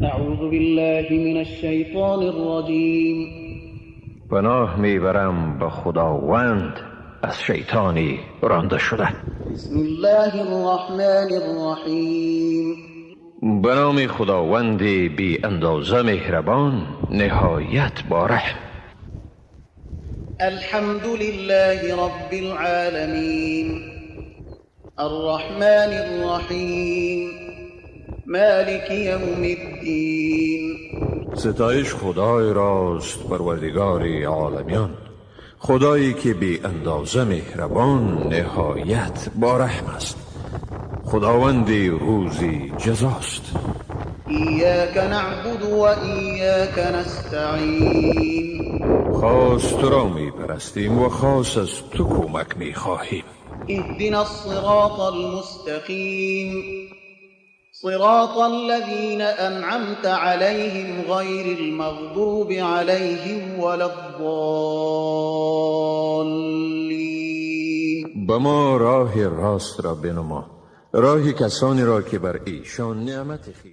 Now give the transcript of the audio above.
اعوذ بالله من الشیطان الرجیم. پناه میبرم به خداوند از شیطانی رانده شده. بسم الله الرحمن الرحیم. به نام خداوند بی اندازه مهربان، نهایت با رحم. الحمد لله رب العالمین، الرحمن الرحیم، مالک یوم الدین. ستایش خدای راست، پروردگار عالمیان، خدایی که بی اندازه مهربان، نهایت با رحم است، خداوند روزی جزاست. ایاک نعبد و ایاک نستعین. خاص تو را می پرستیم و خاص از تو کمک می خواهیم. اهدنا الصراط المستقیم، صراط الذين أنعمت عليهم غير المغضوب عليهم ولا الضالين. به ما راه راست را بنما، راه کسانی را که بر ایشان نعمت خویش